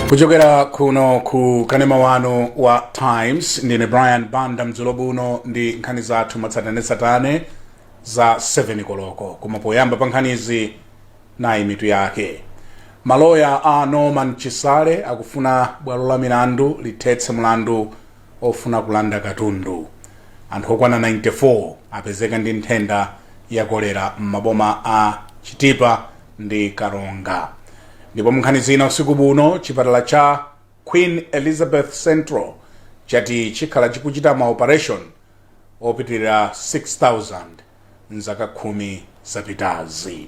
Kuchokera kuno ku kanema wanu wa Times, ndine Brian Banda mdzulo buno ndi nkhani zathu mwatsatanetsatane za 7 koloko. Koma poyamba pa nkhanizi, nayi mitu yake. Maloya a Norman Chisale akufuna bwalo la milandu lithetse mlandu ofuna kulanda katundu. Anthu okwana 94 apezeka ndi nthenda ya kolera m'maboma a Chitipa ndi Karonga. Ndipo munkhani zina usiku buno, chipatala cha Queen Elizabeth Central chati chikhala chikuchita maoperation opitirira 6000 mzaka 10 zapitazi.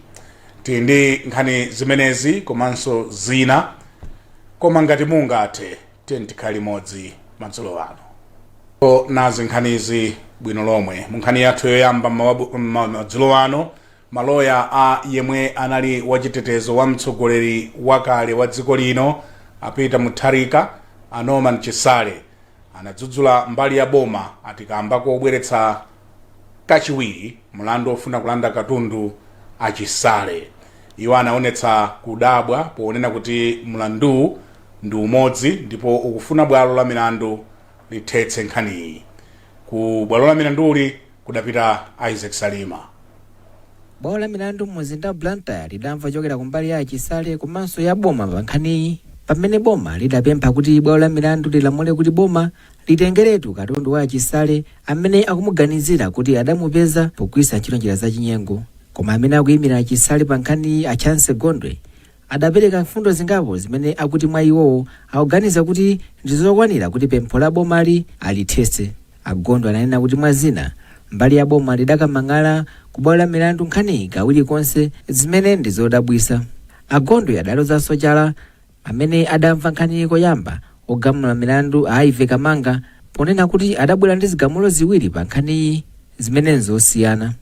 Tili ndi nkhani zimenezi komanso zina, koma ngati mungathe, tiyeni tikhale limodzi madzulo ano. Nazi nkhanizi bwino lomwe. Mu nkhani yathu yoyamba madzulo ano, maloya a yemwe anali wachitetezo wa mtsogoleri wakale wa dziko lino a Peter Mutharika, a Norman Chisale, anadzudzula mbali ya boma ati kamba kobweretsa kachiwiri mlandu ofuna kulanda katundu a Chisale. Iwo anaonetsa kudabwa ponena kuti mlanduwu ndi umodzi ndipo ukufuna bwalo la milandu lithetse nkhaniyi. Ku bwalo la milanduli kudapita Isaac Salima. Bwalo la milandu mumzinda wa Blantyre lidamva kuchokera kumbali ya Chisale komanso ya boma pa nkhaniyi, pamene boma lidapempha kuti bwalo la milandu lilamule kuti boma litengeretu katundu wa Chisale amene akumuganizira kuti adamupeza pogwiritsa ntchito njira zachinyengo. Koma amene akuyimira Chisale pa nkhaniyi, a Chance Gondwe, adapereka mfundo zingapo zimene akuti mwa iwowo akuganiza kuti ndizokwanira kuti pempho la bomali alithetse. A Gondwe ananena kuti mwa zina, mbali ya boma lidakamang'ala ku bwalo la milandu nkhaniyi kawiri konse, zimene ndi zodabwisa. A Gondwe adalozanso chala amene adamva nkhaniyi koyamba, ogamula milandu a Ivy Kamanga, ponena kuti adabwera ndi zigamulo ziwiri pa nkhaniyi zimene nzosiyana.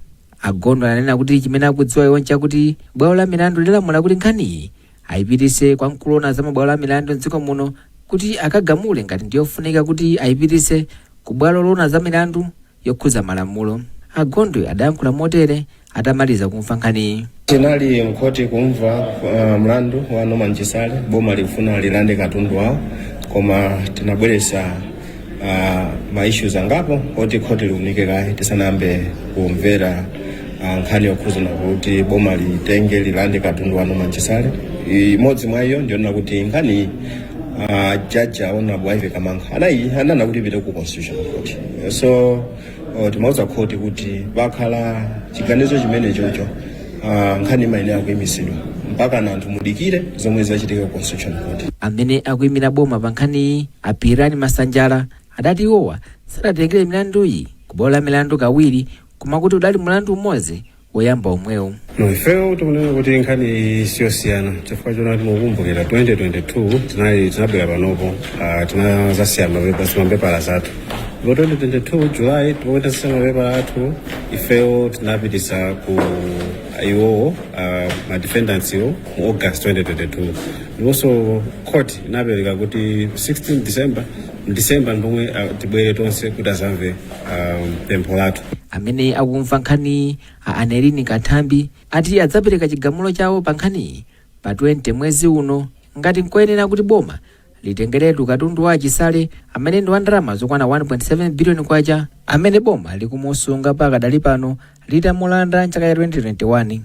A Gondwe ananena kuti chimene akudziwa iwo nchakuti bwalo la milandu lilamula kuti nkhaniyi ayipitise kwa mkulu woona za mabwalo a milandu mdziko muno kuti akagamule ngati ndiyofunika kuti ayipitise ku bwalo loona za milandu yokhuza malamulo. A Gondwe adayankhula motere atamaliza kumva nkhaniyi. Tinali mkhoti kumva mlandu wa Norman Chisale. Boma likufuna lilande katundu wawo, koma tinabweresa ma issues angapo oti khoti liunike kaye tisanayambe kumvera nkhani yokhuzana kuti boma litenge lilande katundu wa Norman Chisale. Imodzi mwa iyo ndiyonena kuti nkhani jaji Honorable Ivy Kamanga anayi anana kuti ipite ku Constitutional Court. So timauza khoti kuti pakhala chiganizo chimene chocho, nkhani imayenera kuyimisidwa mpaka na anthu mudikire zomwe zachitika ku Constitutional Court. Amene akuyimira boma pa nkhaniyi, a Pirani Masanjala, adati iwowa sadatengere milanduyi ku bwalo la milandu kawiri, koma kuti udali mlandu umodzi woyamba omwewo. No, ifeyo tikunena kuti nkhani siyosiyana, chifukwa chona tikukumbukira 2022 tinali tinabwera panopo, tinazasiya mapepala zathu. Ndipo 2022 July pomwe tasiya mapepala athu, ifeyo tinapitisa ku iwowo, ma defendants iwo, mu August 2022. Ndiponso court inapereka kuti 16 December, December ndomwe tibwere tonse kuti azamve pempho lathu. Amene akumva nkhaniyi, a Anerini Kanthambi, ati adzapereka chigamulo chawo pa nkhaniyi pa 20 mwezi uno ngati nkoyenera kuti boma litengeretu katundu wa Chisale amene ndi wa ndalama zokwana 1.7 biliyoni kwacha, amene boma likumusunga pakadali pano litamulanda mchaka cha 2021.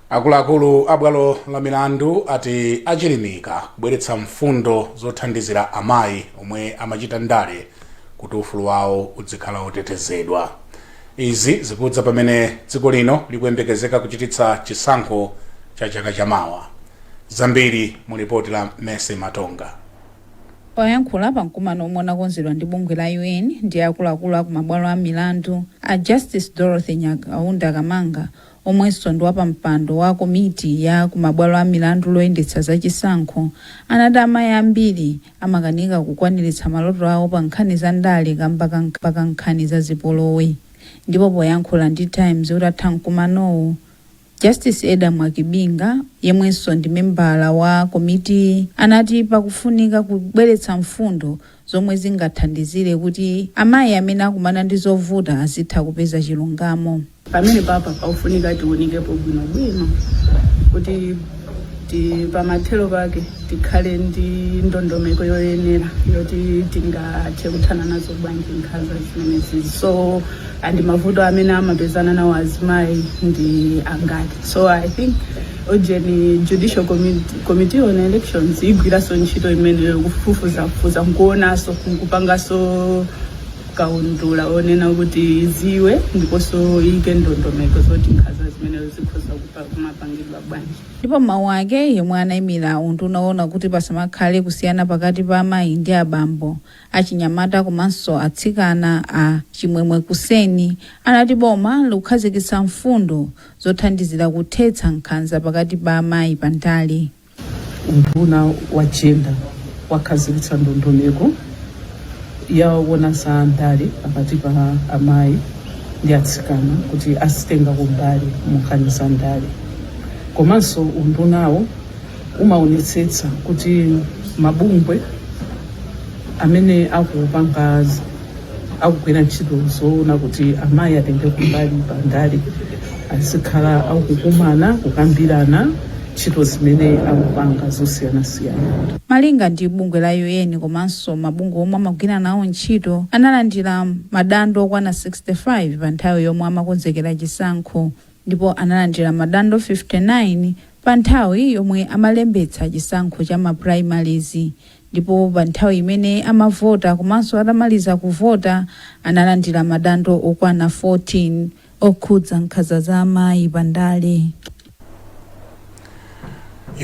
Akuluakulu a bwalo la milandu ati achilimika kubweretsa mfundo zothandizira amayi omwe amachita ndale kuti ufulu wawo uzikhala otetezedwa. Izi zikudza pamene dziko lino likuyembekezeka kuchititsa chisankho cha chaka chamawa. Zambiri mu ripoti la Mese Matonga. Poyankhula pa mkumano omwe unakonzedwa ndi bungwe la UN ndi akuluakulu aku mabwalo a milandu, a Justice Dorothy Nyakaunda Kamanga, omwenso ndi wapampando wa komiti ya kumabwalo a milandu loyendetsa zachisankho, anati amayi ambiri amakanika kukwaniritsa maloto awo pa nkhani za ndale kamba ka nkhani za zipolowe. Ndipo poyankhula ndi Times utatha mkumanowu, Justice Eda Mwakibinga, yemwenso ndi membala wa komiti, anati pakufunika kubweretsa mfundo zomwe zingathandizire kuti amayi amene akumana ndi zovuta azitha kupeza chilungamo. Pamene papa pakufunika tiunikepo bwinobwino kuti Ti pamathero pake tikhale ndi ndondomeko yoyenera yoti tingathe kuthana nazo bwanji nkhanza zimenezi. So and mavuto amene amapezana nawo azimayi ndi angati? So I think ujeni Judicial Committee on Elections igwiranso ntchito imeneyo, kufufuzafufuza, nkuonanso, nkupanganso kaundula onena kuti iziwe ndiponso iyike ndondomeko zoti nkhanza zimenezo zikhoza kumapangidwa bwanji. Ndipo mawu ake yemwe anayimira unduna owona kuti pasamakhale kusiyana pakati pa amayi ndi abambo, achinyamata komanso atsikana, a Chimwemwe Kuseni, anati boma likukhazikitsa mfundo zothandizira kuthetsa nkhanza pakati pa amayi pa ndale. Unduna wa gender wakhazikitsa ndondomeko yaona za ndale pakati pa amayi ndi atsikana kuti azitenga kumbali mu nkhani za ndale. Komanso undunawo umaonetsetsa kuti mabungwe amene akupanga, akugwira ntchito zoona kuti amayi atenge kumbali pa ndale azikhala akukumana kukambirana ntchito zimene akupanga zosiyanasiyana. Malinga ndi bungwe la UN komanso mabungwe omwe amagwira nawo ntchito, analandira madando okwana 65 pa nthawi yomwe amakonzekera chisankho, ndipo analandira madando 59 pa nthawi yomwe amalembetsa chisankho cha ma primaries, ndipo pa nthawi imene amavota komanso atamaliza kuvota analandira madando okwana 14 okhudza nkhanza za amayi pa ndale.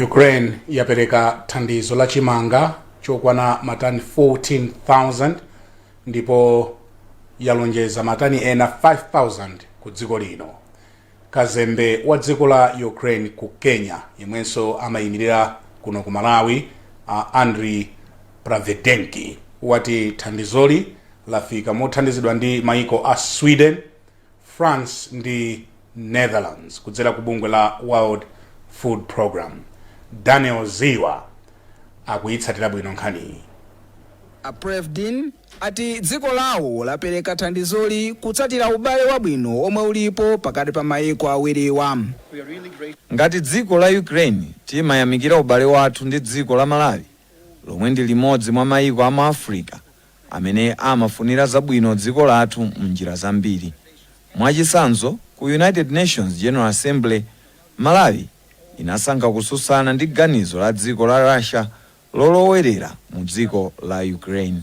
Ukraine yapereka thandizo la chimanga chokwana matani 14,000 ndipo yalonjeza matani ena 5,000 ku dziko lino. Kazembe wa dziko la Ukraine ku Kenya, yemwenso amayimirira kuno ku Malawi, Andriy Pravedenki, wati thandizoli lafika mothandizidwa ndi maiko a Sweden, France ndi Netherlands kudzera ku bungwe la World Food Program. Daniel Ziwa akuyitsatira bwino nkhaniyi. A Prevdin ati dziko lawo lapereka thandizoli kutsatira ubale wabwino omwe ulipo pakati pa mayiko awiriwa. Ngati dziko la Ukraine timayamikira ubale wathu ndi dziko la Malawi, lomwe ndi limodzi mwa mayiko a mu Africa amene amafunira zabwino dziko lathu mnjira zambiri. Mwachitsanzo, ku United Nations General Assembly, Malawi inasankha kususana ndi ganizo la dziko la Russia lolowerera mu dziko la Ukraine.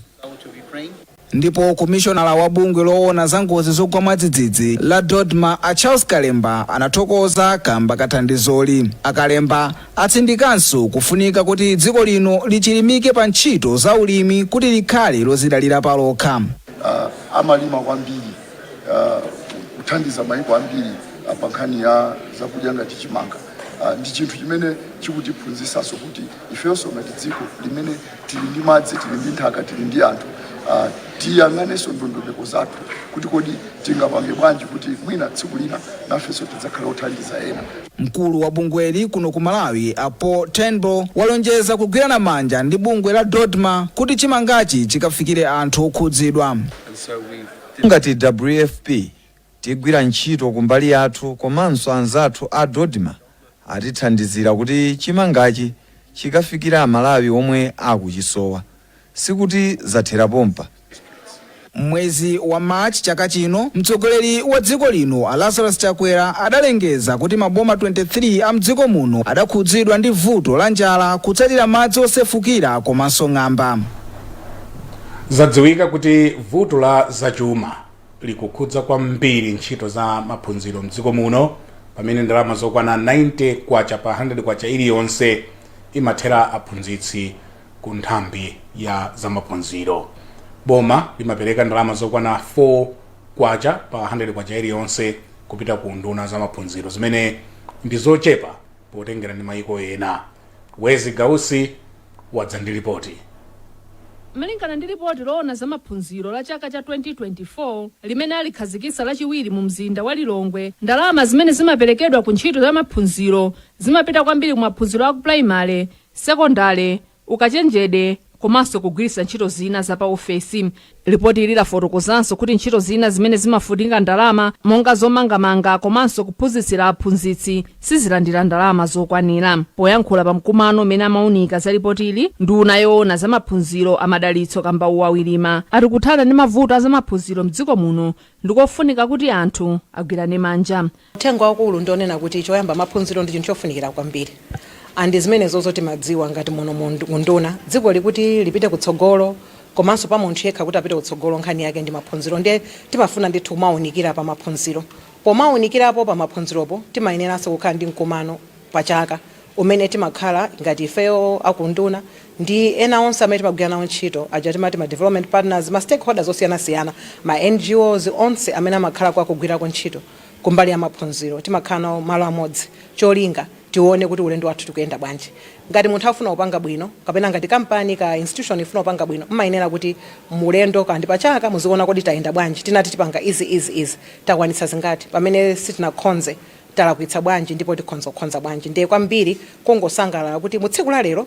Ndipo komishonala wa bungwe loona za ngozi zogwa mwadzidzidzi la DoDMA, a Charles Kalemba, anathokoza kamba kathandizoli. Akalemba atsindikanso kufunika kuti dziko lino lichilimike pa ntchito za ulimi kuti likhale lozidalira palokha. Amalima kwambiri, kuthandiza maiko ambiri pa nkhani ya zakudya ngati chimanga. Ndi chinthu chimene chikutiphunzitsanso kuti ifenso ngati dziko limene tili ndi madzi, tili ndi nthaka, tili ndi anthu, tiyang'anenso ndondomeko zathu kuti kodi tingapange bwanji kuti mwina tsiku lina nafenso tidzakhala othandiza ena. Mkulu wa bungweli kuno ku Malawi, a Paul Turnbull, walonjeza kugwirana manja ndi bungwe la DoDMA kuti chimangachi chikafikire anthu okhudzidwa. Ngati WFP tigwira ntchito kumbali yathu, komanso anzathu a DoDMA atithandizira kuti chimangachi chikafikira Amalawi omwe akuchisowa. Sikuti zathera pompa. Mwezi wa Machi chaka chino, mtsogoleri wa dziko lino a Lazarus Chakwera adalengeza kuti maboma 23 a mdziko muno adakhudzidwa ndi vuto la njala kutsatira madzi osefukira komanso ng'amba. Zadziwika kuti vuto la zachuma likukhudza kwambiri ntchito za maphunziro mdziko muno, pamene ndalama zokwana 90 kwacha pa 100 kwacha iliyonse imathera aphunzitsi ku nthambi ya zamaphunziro. Boma limapereka ndalama zokwana 4 kwacha pa 100 kwacha iliyonse kupita ku nduna za maphunziro, zimene ndi zochepa potengera ndi mayiko ena. Wezi Gausi wadza ndi ripoti. Malingana ndi ripoti loona za maphunziro la chaka cha 2024 limene alikhazikitsa Lachiwiri mu mzinda wa Lilongwe, ndalama zimene zimaperekedwa ku ntchito za maphunziro zimapita kwambiri ku maphunziro aku primary, sekondale, ukachenjede komanso komanso kugwiritsa ntchito zina za pa ofesi. Lipoti ili lafotokozanso kuti ntchito zina zimene zimafunika ndalama, monga zomangamanga komanso kuphunzitsira aphunzitsi, sizilandira ndalama zokwanira. Poyankhula pa mkumano umene amaunika za lipoti ili, nduna yoona za maphunziro a Madalitso Kambauwa Wirima ati kuthana ndi mavuto a zamaphunziro mdziko muno ndikofunika kuti anthu agwirane manja. Uthenga wakulu ndionena kuti choyamba, maphunziro ndi chinthu chofunikira kwambiri, and zimenezozo timadziwa ngati muno munduna, dziko likuti lipite kutsogolo komanso pa munthu yekha kuti apite kutsogolo, nkhani yake ndi maphunziro. Ndiye timafuna ndithu kumawunikira pa maphunziro. Pomawunikirapo pa maphunziropo, timayeneranso kukhala ndi mkumano pachaka umene timakhala ngati ifeyo akunduna ndi ena onse amene timagwira nawo ntchito aja timati ma development partners, ma stakeholders osiyanasiyana, ma NGOs onse amene amakhala kwakugwirako ntchito kumbali ya maphunziro. Timakhala nawo malo amodzi, cholinga tione kuti ulendo wathu tikuyenda bwanji. Ngati munthu afuna kupanga bwino, kapena ngati kampani ka institution ifuna kupanga bwino, mmayenera kuti mulendo kandi pachaka muziona kodi tayenda bwanji, tinati tipanga izi, izi, izi, takwanitsa zingati, pamene sitinakhonze talakwitsa bwanji, ndipo tikhonza kukhonza bwanji. Ndiye kwambiri kungosangalala kuti mu tsiku la lero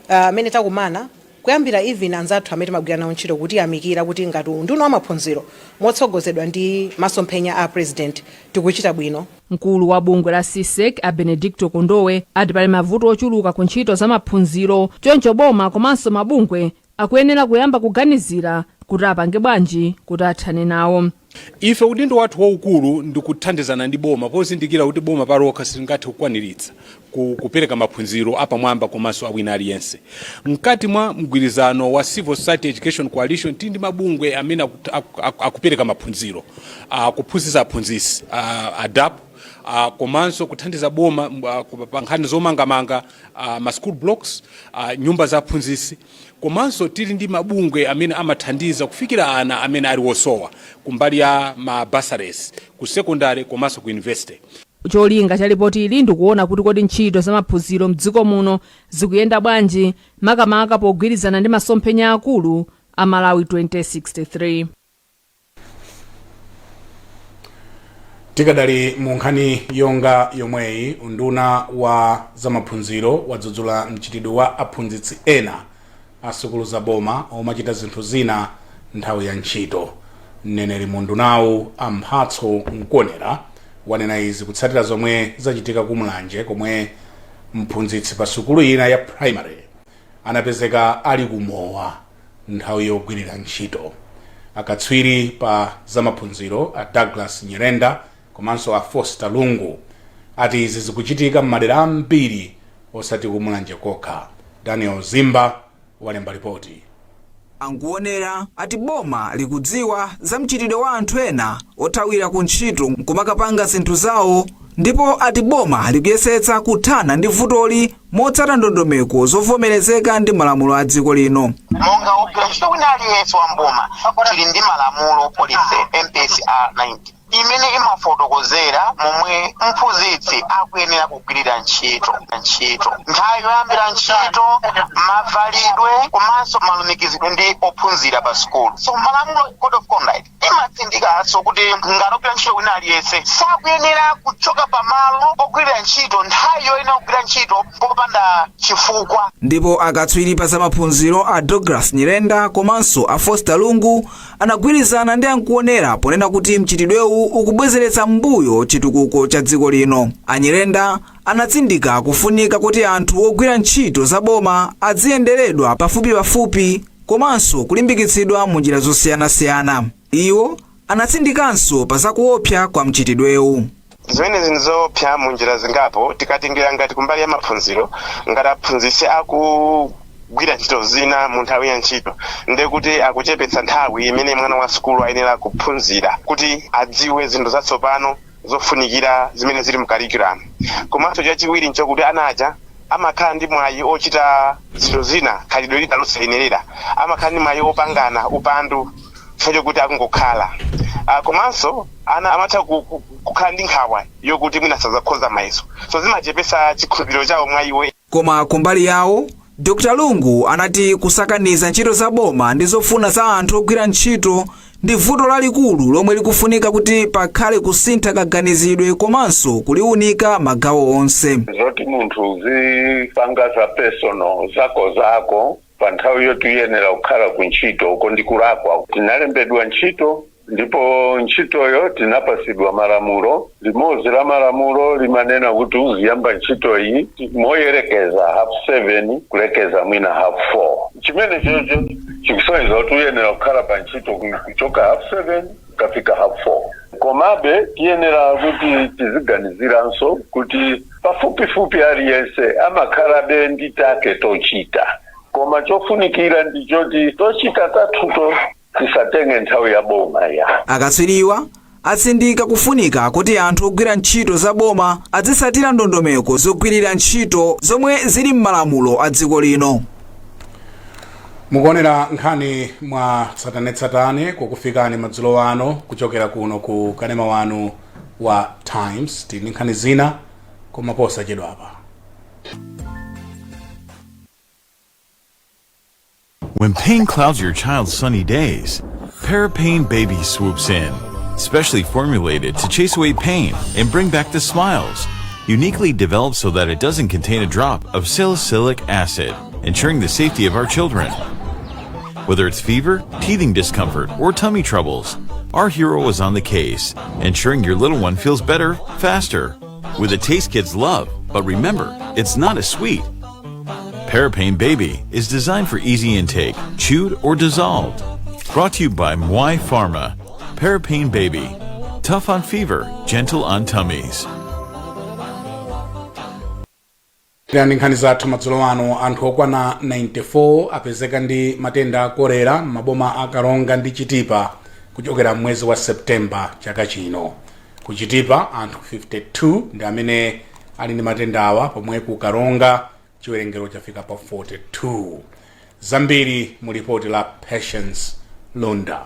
amene takumana, kuyambira even anzathu amene timagwira nawo ntchito, kutiyamikira kuti ngati unduna wa maphunziro motsogozedwa ndi masomphenya a President tikuchita bwino. Mkulu wa bungwe la CSEC a Benedicto Kondowe ati pali mavuto ochuluka ku ntchito za maphunziro, choncho boma komanso mabungwe akuyenera kuyamba kuganizira kuti apange bwanji kuti athane nawo. Ife udindo wathu waukulu ndi kuthandizana ndi boma, pozindikira kuti boma palokha silingathe kukwaniritsa kupereka maphunziro apamwamba komanso awina aliyense. Mkati mwa mgwirizano wa Civil Society Education Coalition, tili ndi mabungwe amene akupereka maphunziro, kuphunzitsa aphunzitsi, ADAP, komanso kuthandiza boma pa nkhani zomangamanga ma school blocks, nyumba za aphunzitsi. Komanso tili ndi mabungwe amene amathandiza kufikira ana amene ali osowa kumbali ya ma bursaries ku secondary komanso ku university. Cholinga cha lipoti ili ndikuona kuti kodi ntchito za maphunziro mdziko muno zikuyenda bwanji, makamaka pogwirizana ndi masomphenya akulu a Malawi 2063. Tikadali mu nkhani yonga yomweyi, unduna wa zamaphunziro wadzudzula mchitidwe wa aphunzitsi ena a sukulu za boma omachita zinthu zina nthawi ya ntchito. Mneneri mu undunawu a Mphatso Nkuonera wanena izi kutsatira zomwe zachitika ku Mulanje, komwe mphunzitsi pa sukulu ina ya primary anapezeka ali kumowa nthawi yogwirira ntchito. Akatswiri pa zamaphunziro a Douglas Nyirenda komanso a Foster Lungu ati izi zikuchitika m'madera ambiri osati ku Mulanje kokha. Daniel Zimba walemba ripoti. A Nkuonera ati boma likudziwa za mchitidwe wa anthu ena othawira ku ntchito nkumakapanga zinthu zawo, ndipo ati boma likuyesetsa kuthana ndi vutoli motsata ndondomeko zovomerezeka ndi malamulo a dziko lino. Monga wogwira ntchito wina aliyense wa mboma, tili ndi malamulo, policy MPSR 90, imene imafotokozera momwe mphunzitsi akuyenera kugwirira ntchito, nthawi yoyambira ntchito, mavalidwe komanso malumikizidwe ndi ophunzira pa sukulu. So malamulo, code of conduct, imatsindikanso kuti ngati ogwira ntchito wina aliyense sakuyenera kuchoka pamalo ogwirira ntchito nthawi yoyenera kugwira ntchito popanda chifukwa. Ndipo akatswiri pa zamaphunziro a Douglas Nyirenda komanso a Foster Lungu anagwirizana ndi a Nkuonera ponena kuti mchitidwewu ukubwezeretsa m'mbuyo chitukuko cha dziko lino. A Nyirenda anatsindika kufunika kuti anthu ogwira ntchito za boma adziyenderedwa pafupipafupi komanso kulimbikitsidwa mu njira zosiyanasiyana. Iwo anatsindikanso pa zakuopsa kwa mchitidwewu. Zimenezi ndi zoopsa mu njira zingapo. Tikatengera ngati kumbali ya maphunziro, ngati aphunzitsi akugwira ntchito zina mu nthawi ya ntchito, ndiye kuti akuchepetsa nthawi imene mwana wa sukulu ayenera kuphunzira kuti adziwe zinthu zatsopano zofunikira zimene zili mu curriculum. Komanso chachiwiri nchokuti ana aja amakhala ndi mwayi ochita zinthu zina, khalidwe lina losayenerera, amakhala ndi mwayi opangana upandu chifukwa chokuti akungokhala. Komanso ana amatha kukhala ndi nkhawa yokuti mwina sadzakhoza mayeso, so zimachepetsa chikhulupiriro chawo mwa iwo. Koma kumbali yawo, Dr Lungu anati kusakaniza ntchito za boma ndi zofuna za anthu ogwira ntchito ndi vuto lalikulu lomwe likufunika kuti pakhale kusintha kaganizidwe komanso kuliunika magawo onse. Zoti munthu uzipanga za personal zako zako Pa nthawi yoti uyenera kukhala ku ntchito, uko ndi kulakwa. Tinalembedwa ntchito, ndipo ntchitoyo tinapasidwa malamulo. Limodzi la malamulo limanena kuti uziyamba ntchito iyi moyerekeza 7:30 kulekeza mwina 4:30. Chimene chocho chikusonyeza kuti uyenera kukhala pa ntchito kuchoka 7:30 kafika 4:30. Komabe tiyenera kuti tiziganiziranso kuti pafupifupi aliyense amakhalabe ndi take tochita, koma chofunikira ndichoti tochita tathuto tisatenge nthawi ya boma ya. Akatswiriwa atsindika kufunika kuti anthu ogwira ntchito za boma azitsatira ndondomeko zogwirira ntchito zomwe zili m'malamulo a dziko lino. Mukuonera nkhani mwa tsatanetsatane kukufikani madzulo ano kuchokera kuno ku kanema wanu wa Times. Tili ndi nkhani zina koma posachedwapa. When pain clouds your child's sunny days, Parapain Baby swoops in. Specially formulated to chase away pain and bring back the smiles. Uniquely developed so that it doesn't contain a drop of salicylic acid, ensuring the safety of our children. Whether it's fever, teething discomfort, or tummy troubles, our hero is on the case, ensuring your little one feels better, faster. With a taste kids love, but remember, it's not a sweet. Parapain Baby is designed for easy intake, chewed or dissolved. Brought to you by Mwai Pharma. Parapain Baby. Tough on fever, gentle on tummies. Ndi nkhani zathu madzulo ano, anthu okwana 94 apezeka ndi matenda a kolera m'maboma a Karonga ndi Chitipa kuchokera mwezi wa Septemba chaka chino. Ku Chitipa anthu 52 ndi amene ali ndi matendawa, pomwe ku Karonga chiwerengero chafika pa 42. Zambiri mu lipoti la Patience Lunda.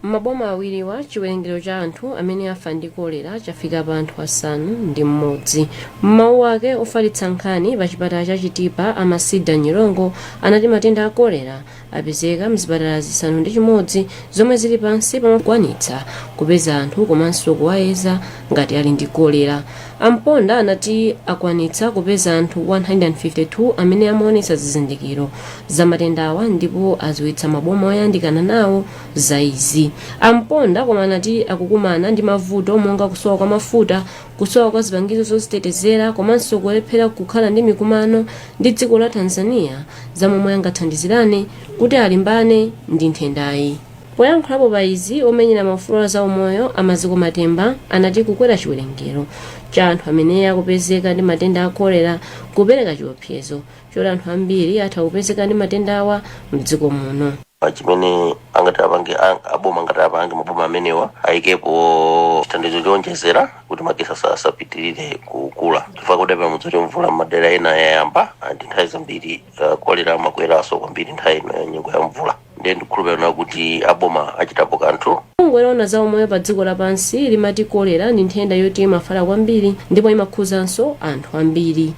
M'maboma awiriwa, chiwerengero cha anthu amene afa ndi kolera chafika pa anthu 6. M'mawu ake ofalitsa nkhani pa chipatala cha Chitipa, a Masida Nyirongo anati matenda a kolera apezeka mzipatala 6 zomwe zili pansi pa kukwanitsa kupeza anthu komanso kuwayeza ngati ali ndi kolera. A Mponda anati akwanitsa kupeza anthu 152 amene amaonetsa zizindikiro za matendawa ndipo adziwitsa maboma oyandikana nawo za izi. A Mponda koma anati akukumana ndi mavuto monga kusowa kwa mafuta, kusowa kwa zipangizo zozitetezera komanso kulephera kukhala ndi mikumano ndi dziko la Tanzania za momwe angathandizirane kuti alimbane ndi nthendayi. Poyankhulapo pa izi, omenyera maufulu a zaumoyo a Maziko Matemba anati kukwera chiwerengero cha anthu amene akupezeka ndi matenda a kolera kupereka chiopsezo choti anthu ambiri atha kupezeka ndi matendawa mdziko muno. Chimene angati apange aboma, angati apange maboma amenewa, ayikepo chithandizo chowonjezera kuti makesi asapitirire kukula, chifukwa kuti pamudzi mvula m'madera ena yayamba, ndi nthawi zambiri kolera amakweranso kwambiri nthawi ino ya nyengo ya mvula. Ndiye ndikukhulupirira kuti aboma achitapo kanthu. Bungwe loona za umoyo pa dziko lapansi limati kolera ndi nthenda yoti imafala kwambiri ndipo imakhuzanso anthu ambiri.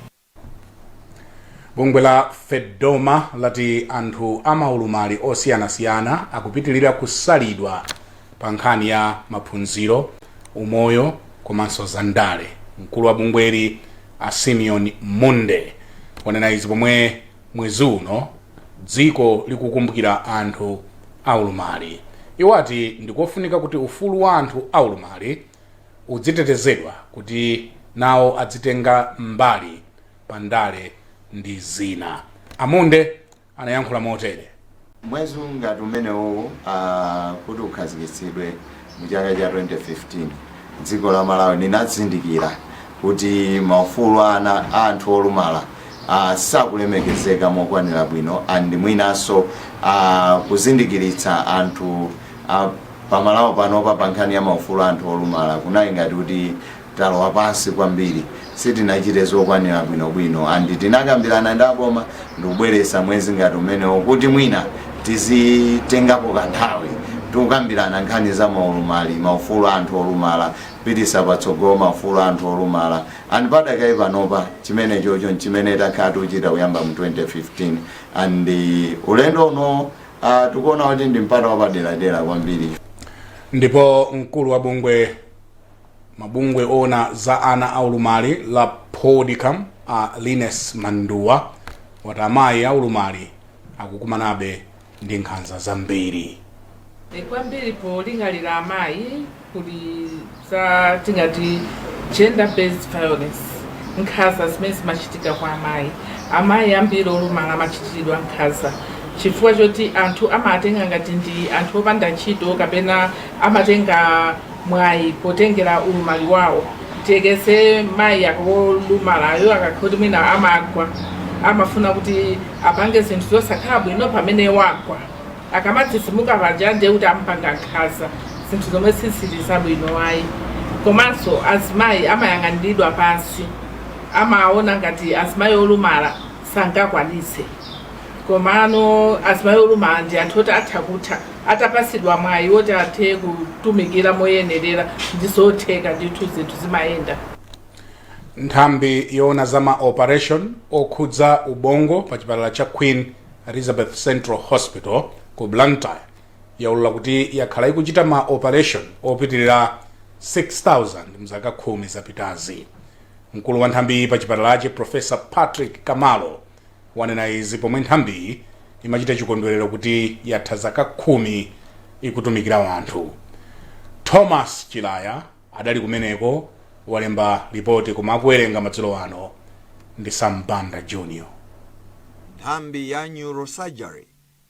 Bungwe la FEDOMA lati anthu amaulumali osiyanasiyana akupitilira kusalidwa pa nkhani ya maphunziro, umoyo komanso zandale. Mkulu wa bungweli, a Simeon Munde, wanena izi pomwe mwezi uno dziko likukumbukira anthu aulumali. Iwo ati ndikofunika kuti ufulu wa anthu aulumali udzitetezedwa kuti nawo adzitenga mbali pa ndale ndi zina. Amunde anayankhula motere. Mwezi ngati umenewu kuti ukhazikitsidwe mu chaka cha 2015, dziko la Malawi linazindikira kuti maufulu ana a anthu olumala sakulemekezeka mokwanira bwino, and mwinanso kuzindikiritsa anthu pamalawi panopa pa nkhani ya maufulu a anthu olumala kunali ngati kuti talowa pansi kwambiri, sitinachite zokwanira bwinobwino. And tinakambirana ndi aboma ndikubweretsa mwezi ngati umenewo kuti mwina tizitengapo kanthawi tikukambirana nkhani za maulumali, maufulu a anthu olumala, kupititsa patsogolo maufulu a anthu olumala. And padakali panopa chimene chocho nchimene takhala tikuchita kuyamba mu 2015, and ulendo uno tikuona kuti ndi mpata wapaderadera kwambiri. Ndipo mkulu wa bungwe mabungwe ona za ana aulumali la PODCAM, a Linus Manduwa, wati amayi aulumali Akukumanabe ndi nkhanza zambiri. Kwambiri polingalira amayi, kuli za tingati gender based violence, nkhanza zimene zimachitika kwa amayi. Amayi ambiri olumala amachitiridwa nkhanza chifukwa choti anthu amatenga ngati ndi anthu opanda ntchito, kapena amatenga mwayi potengera ulumali wawo. Tiyekeze mayi akolumalayo akakhala kuti mwina amagwa, amafuna kuti apange zinthu zosakhala bwino pamene wagwa. Akamadzidzimuka paja, ndiye kuti amupanga nkhanza, zinthu zomwe sizili zabwino ayi. Komanso azimayi amayang'aniridwa pansi, amaona ngati azimayi olumala sangakwanitse. Komano azimayi olumala ndi anthu oti atha kutha, atapasidwa mwayi woti athe kutumikira moyenerera, ndi zotheka ndithu, zinthu zimayenda. Nthambi yoona za ma operation okhudza ubongo pa chipatala cha Queen Elizabeth Central Hospital ku Blantyre yaulula kuti yakhala ikuchita ma operation opitirira 6000 mzaka 10 zapitazi. Mkulu wa nthambiyi pa chipatalachi, Professor Patrick Kamalo, wanena izi pomwe nthambiyi imachita chikondwerero kuti yatha zaka 10 ikutumikira anthu. Thomas Chilaya adali kumeneko, walemba ripoti, koma akuwerenga madzulo ano ndi Sambanda Junior. Nthambi ya neurosurgery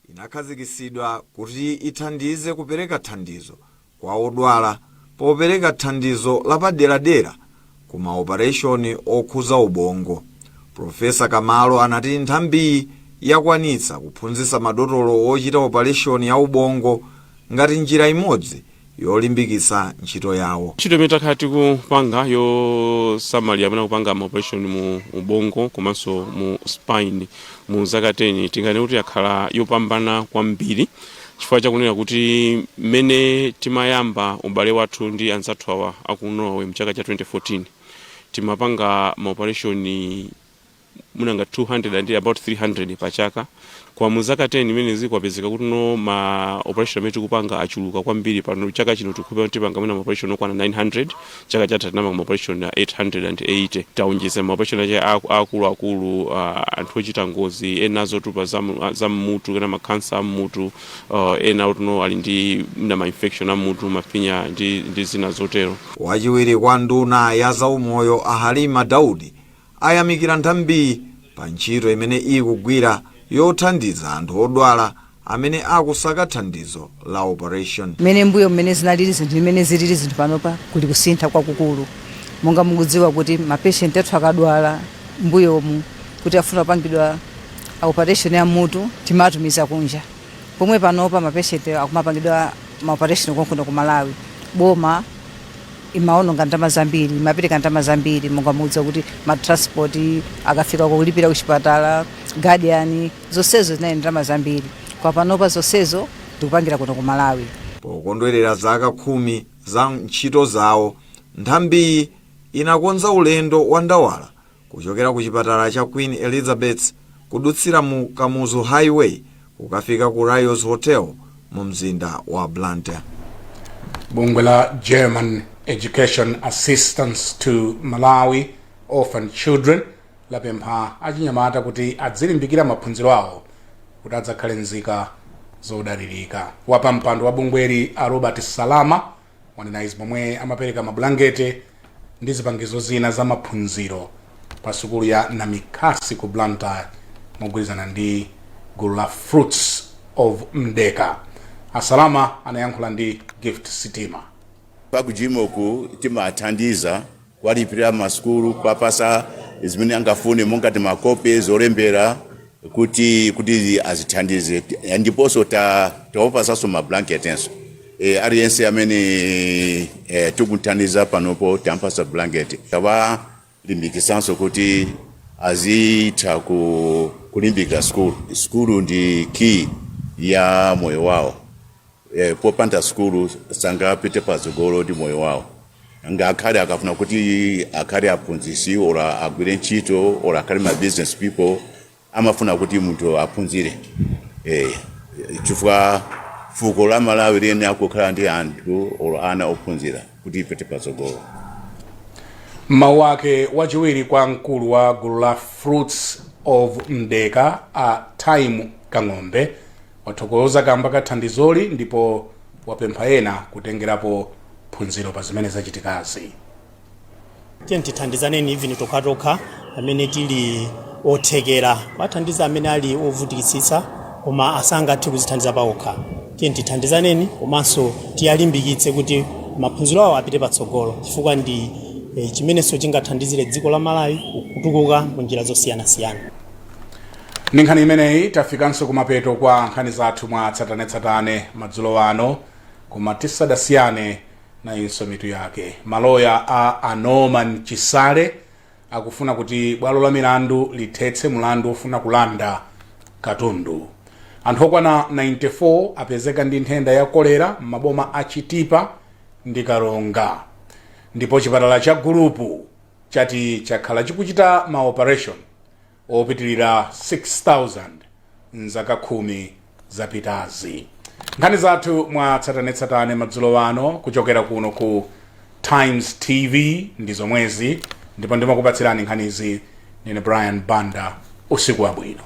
inakhazikitsidwa kuti ithandize kupereka thandizo kwa odwala popereka thandizo lapaderadera ku maopereshoni okhuza ubongo. Professor Kamalo anati nthambiyi yakwanitsa kuphunzitsa madotolo ochita opereshoni ya ubongo ngati njira imodzi yolimbikitsa ntchito yawo. Ntchito imene takhala tikupanga yosamalira amene akupanga ma operation mu ubongo komanso mu spine mu zaka 10, tinganene kuti yakhala yopambana kwambiri, chifukwa chakunena kuti mmene timayamba ubale wathu ndi anzathu awa aku Norway mchaka cha 2014, timapanga ma operation munanga 200 and about 300 pa chaka. Kwa mu zaka 10 imenezi kwapezeka kuti no, ma operation amene tikupanga achuluka kwambiri. Pano chaka chino tikukhulupirira kuti tipanga mwina ma operation okwana 900. Chaka chatha tinapanga ma operation 880. Taonjeza ma operation ache akuluakulu, anthu ochita ngozi, ena zotupa za mmutu ena makhansa ammutu, ena otuno ali ndi mwina ma infection ammutu, mafinya ndi zina zotero. Wachiwiri kwa nduna ya zaumoyo a Halima Daudi ayamikira nthambiyi pa ntchito imene ikugwira yothandiza anthu odwala amene akusaka thandizo la operation. Mmene mbuyo mmene zinalili zinthu, mmene zilili zinthu panopa, kuli kusintha kwakukulu. Monga mukudziwa kuti mapatient athu akadwala mbuyomu kuti afuna kupangidwa operation ya mutu, timatumiza kunja, pomwe panopa mapatient akumapangidwa maoperation konkuno ku Malawi. Boma imaononga ndalama zambiri, imapereka ndalama zambiri, monga mukudziwa kuti matransport, akafika kulipira kuchipatala, guardian, zonsezo zinali ndalama zambiri. Kwa panopa zonsezo tikupangira kuno ku Malawi. Pokondwerera zaka 10 za ntchito zawo, nthambiyi inakonza ulendo wa ndawala kuchokera ku chipatala cha Queen Elizabeth kudutsira mu Kamuzu Highway kukafika ku Ryalls Hotel mu mzinda wa Blantyre. Bungwe la German Education Assistance to Malawi Orphan Children lapempha achinyamata kuti adzilimbikira maphunziro awo kuti adzakhale nzika zodalirika. Wapampando wa bungweli a Robert Salama wanena izi pomwe amapereka mabulangete ndi zipangizo zina za maphunziro pa sukulu ya Namikasi ku Blantyre mogwirizana ndi gulu la Fruits of Mdeka. Asalama anayankhula ndi Gift Sitima. Pa ku GEMO ku timathandiza kuwalipirira masukulu, kuwapasa zimene angafune monga timakope, zolembera kuti azithandize, ndiponso tawapasanso mablanketenso. Aliyense amene tikuthandiza panopo tampasa blanket. Tawalimbikitsanso kuti azitha kulimbikira sukulu. Sukulu ndi key ya moyo wawo. Popanda sukulu sangapite patsogolo ndi moyo wawo, ngakhale akafuna kuti akhale aphunzitsi ora agwire ntchito ora akhale ma business people, amafuna kuti munthu aphunzire, chifukwa fuko la Malawi liyenera kukhala ndi anthu oro ana ophunzira kuti ipite patsogolo. Mawu ake wachiwiri kwa mkulu wa gulu la Fruits of Mdeka a Time Kang'ombe wathokoza kamba ka thandizoli ndipo wapempha ena kutengerapo phunziro pa zimene zachitikazi. Tiye tithandizaneni even tokhatokha amene tili othekera kuwathandiza amene ali ovutikitsitsa koma asangathe kuzithandiza pawokha. Tiye tithandizaneni komanso tiyalimbikitse kuti maphunziro awo apite patsogolo chifukwa ndi chimenenso chingathandizire dziko la Malawi kutukuka mu njira zosiyanasiyana. Ndi nkhani imeneyi tafikanso kumapeto kwa nkhani zathu mwa tsatanetsatane madzulo ano, koma tisadasiyane, nayinso mitu yake. Maloya a Norman Chisale akufuna kuti bwalo la milandu lithetse mulandu wofuna kulanda katundu. Anthu okwana 94 apezeka ndi nthenda ya kolera m'maboma a Chitipa ndi Karonga. Ndipo chipatala cha Gulupu chati chakhala chikuchita ma operation opitilira 6000 mzaka 10 zapitazi. Nkhani zathu mwa tsatanetsatane madzulo ano kuchokera kuno ku Times TV ndi zomwezi, ndipo ndimakupatsirani nkhanizi ndine Brian Banda. Usiku wabwino.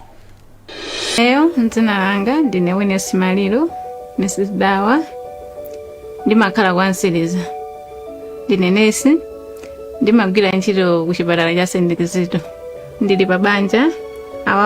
Eyo, dzina langa ndine Wines Maliro, Mrs Dawa. Ndimakhala kwa Msiriza. Ndine nesi, ndimagwira ntchito ku chipatala cha St Kizito. Ndili pa banja awa.